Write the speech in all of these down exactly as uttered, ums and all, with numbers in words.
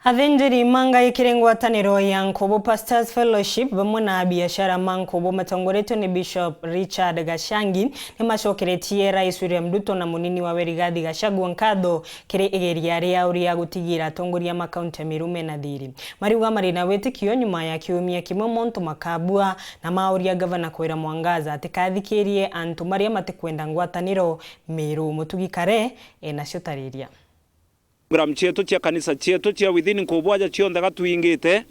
Athinjiri ma Ngai kiri ngwataniro ya Nkubu Pastors Fellowship bamwe na abiashara ma Nkubu matongoretwe ni Bishop Richard Gashangi nimacokeretie Rais William Ruto na munini wawe Rigathi Gachagua nkatho kiri igeria riao ria gutigira atongoria ma kaunti ya Meru mena thiri. Mariuga mari na witikio nyuma ya kiumia kimwe montu makabua na mauria Gavana Kawira Mwangaza atikathikirie antu maria matikwenda ngwataniro Meru. Mutugi Kare enacio tariria. Program cietu cia kanisa cietu cia within Nkubu aja cionthe gatwingite,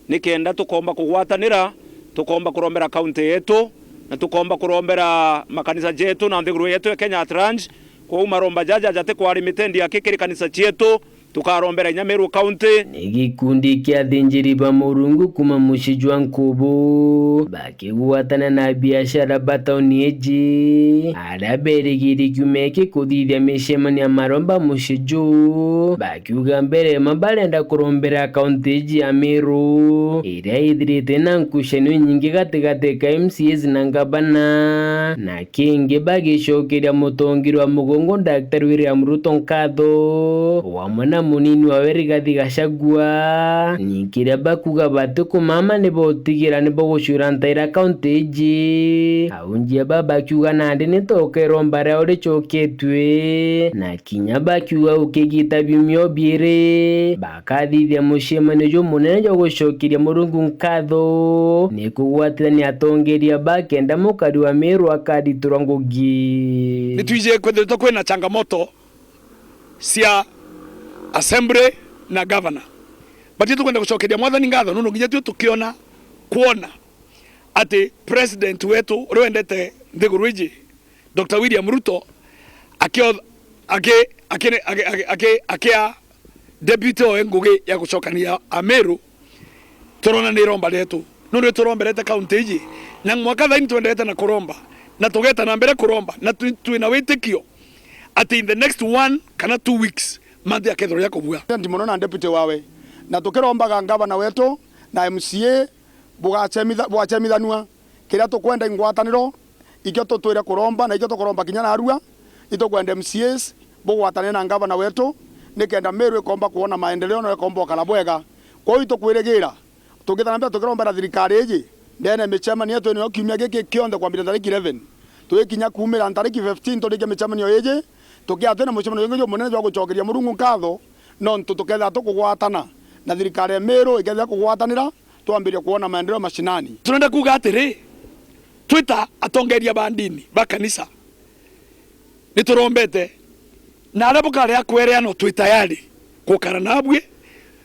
nikenda tukomba kugwatanira, tukomba kurombera kaunti yetu, na tukomba kurombera makanisa jetu na nthiguru yetu ya Kenya at large. Kwou maromba jaja jati kwari mitendi aki kiri kanisa cietu, tukarombera inya Meru County. Ni gikundi kia athinjiri ba Murungu kuma mucii jwa Nkubu, bakigwatana na biashara ba tauni iji, aria berigiri kiumia giki kuthithia micemanio ya maromba mucii juu, bakiuga mbere ma barenda kurombera kaunti iji ya Meru, iria ithirite na nkucanio inyingi gatigati ka M C As na ngavana, na kingi bagicokeria mutongeria wa mugongo Daktari William Ruto nkatho, wamwe na munini wawe Rigathi Gachagua. Ni kiria bakuga batikumama ni botigira ni bogucura ntaira kaunti iji. Aunjia ba bakiuga nandi ni tokeromba riao ricoketue, na kinya bakiuga gukigita biumia biiri, bakathithia mucemanio jumunene jwa gucokeria Murungu nkatho, ni kugwatithania atongeria ba kenda mukari wa Meru akariturwa ngugi. Ni twiji kwithiritwe kwina changamoto cia assembly na governor. But tukwenda gucokeria Mwathani ngatho nundu nginya tio tukiona kwona ati president wetu uria wendete nthiguru iji, Doctor William Ruto, akio-, aki-, aki-, aki-, aki-, aki-, akia deputy oe ngugi ya gucokania Ameru, turona ni iromba rietu. Nundu turomberete kaunti iji, na mwaka thaini twendete na kuromba, na tugeta na mbere kuromba, na twi-, twina witikio ati in the next one kana two weeks, mantu jakethirwa ja kubua. Ndi mono na deputy wawe, na tukirombaga ngavana wetu na M C A bugachemitha-, bugachemithanua. Kiria tukwenda i ngwataniro, ikio tutwire kuromba, na ikio tukuromba kinya narua, itukwenda M C As bugwatanire na ngavana wetu, nikenda Meru ikomba kwona maendeleo na ikomba ukara bwega. Kwou itukwirigira, tungithana mbere tukirombera thirikari iji, ndene ya micemanio yetu ino ya kiumia giki kionthe kwambira tariki eleven, tugikinya kuumira tariki fifteen turikia micemanio iji, tukiaga twina mucemanio jungi jumunene jwa gucokeria Murungu nkatho, nontu tukethira tukugwatana na thirikari ya Meru ikethira kugwatanira, twambirie kwona maendeleo mashinani. Turenda kuuga atiri, twita atongeria ba ndini ba kanisa, ni turombete, na aria bukari a kwereanwa twi tayari gukara nabui,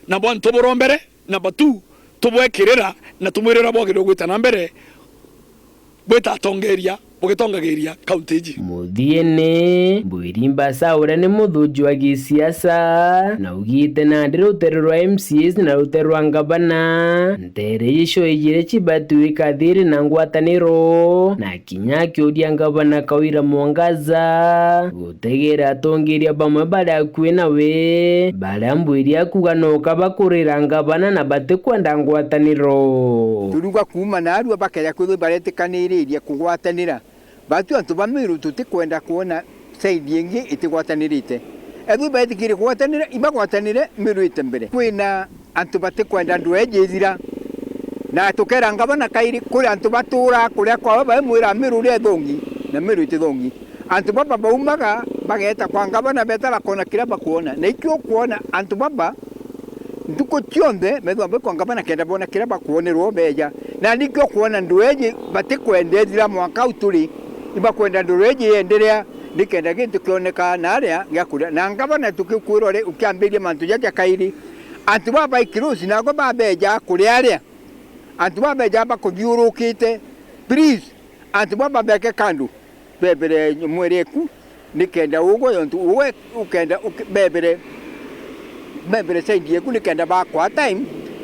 na bwa ntuburombere, na batu tubwekirira, na tumwire uria bwagirire gwita na mbere bwita atongeria bugitongagiria kaunti iji. Muthiene, Mbwiri Mbasa uria ni muthuji wa gisiasa, na augite nandi rutere rwa M C As na rutere rwa ngavana, ntere icio ijiri cibatiwe ikathiri na ngwataniro, na kinya akiuria ngavana Kawira Mwangaza gutegera atongeria bamwe baria akui nawe, baria Mbwiri akuga noka bakurira ngavana na batikwenda ngwataniro. Turuga kuuma narua bakeja kwithirwa baretikaniririe kugwatanira. Batu antu ba Meru tutikwenda kwona side ingi itigwatanirite. Ethirwa baetikirie kugwatanira, ibagwatanire Meru ite mbere. Kwina antu batikwenda ndweji ithira. Na tukera ngavana kairi, kuri antu baturaa kuria kwao baimwira Meru uria ithongi, na Meru itithongi. Antu baba baumaga, bageeta kwa ngavana, beeta bakona kiria bakwona. Na ikio ukwona, antu baba, ntuku cionthe, methwa bai kwa ngavana kenda boona kiria bakwonerwo beeja. Na nikio ukwona ndweji batikwenda ithira mwaka u turi, ibakwenda ndweji ienderea, nikenda gintu kioneka na aria gia kuria. Na ngavana tukikwirwa ri, ukiambiria mantu jaja kairi, antu baba bai close nagwe babeeja kuria aria. Antu babeeja bakuthiurukite, please, antu baba beke kando. Bebere mwiri eku, nikenda ugwe, yontu ugwe ukenda uke-, bebere, bebere side yeku, nikenda bakwa time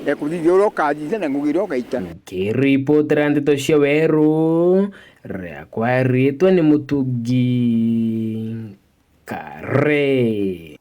ya kuthithia uria ukathithia na ngugi iria ugaita. Nkiripotera ndeto cia Weru, riakwa ritwa ni Mutugi Kare.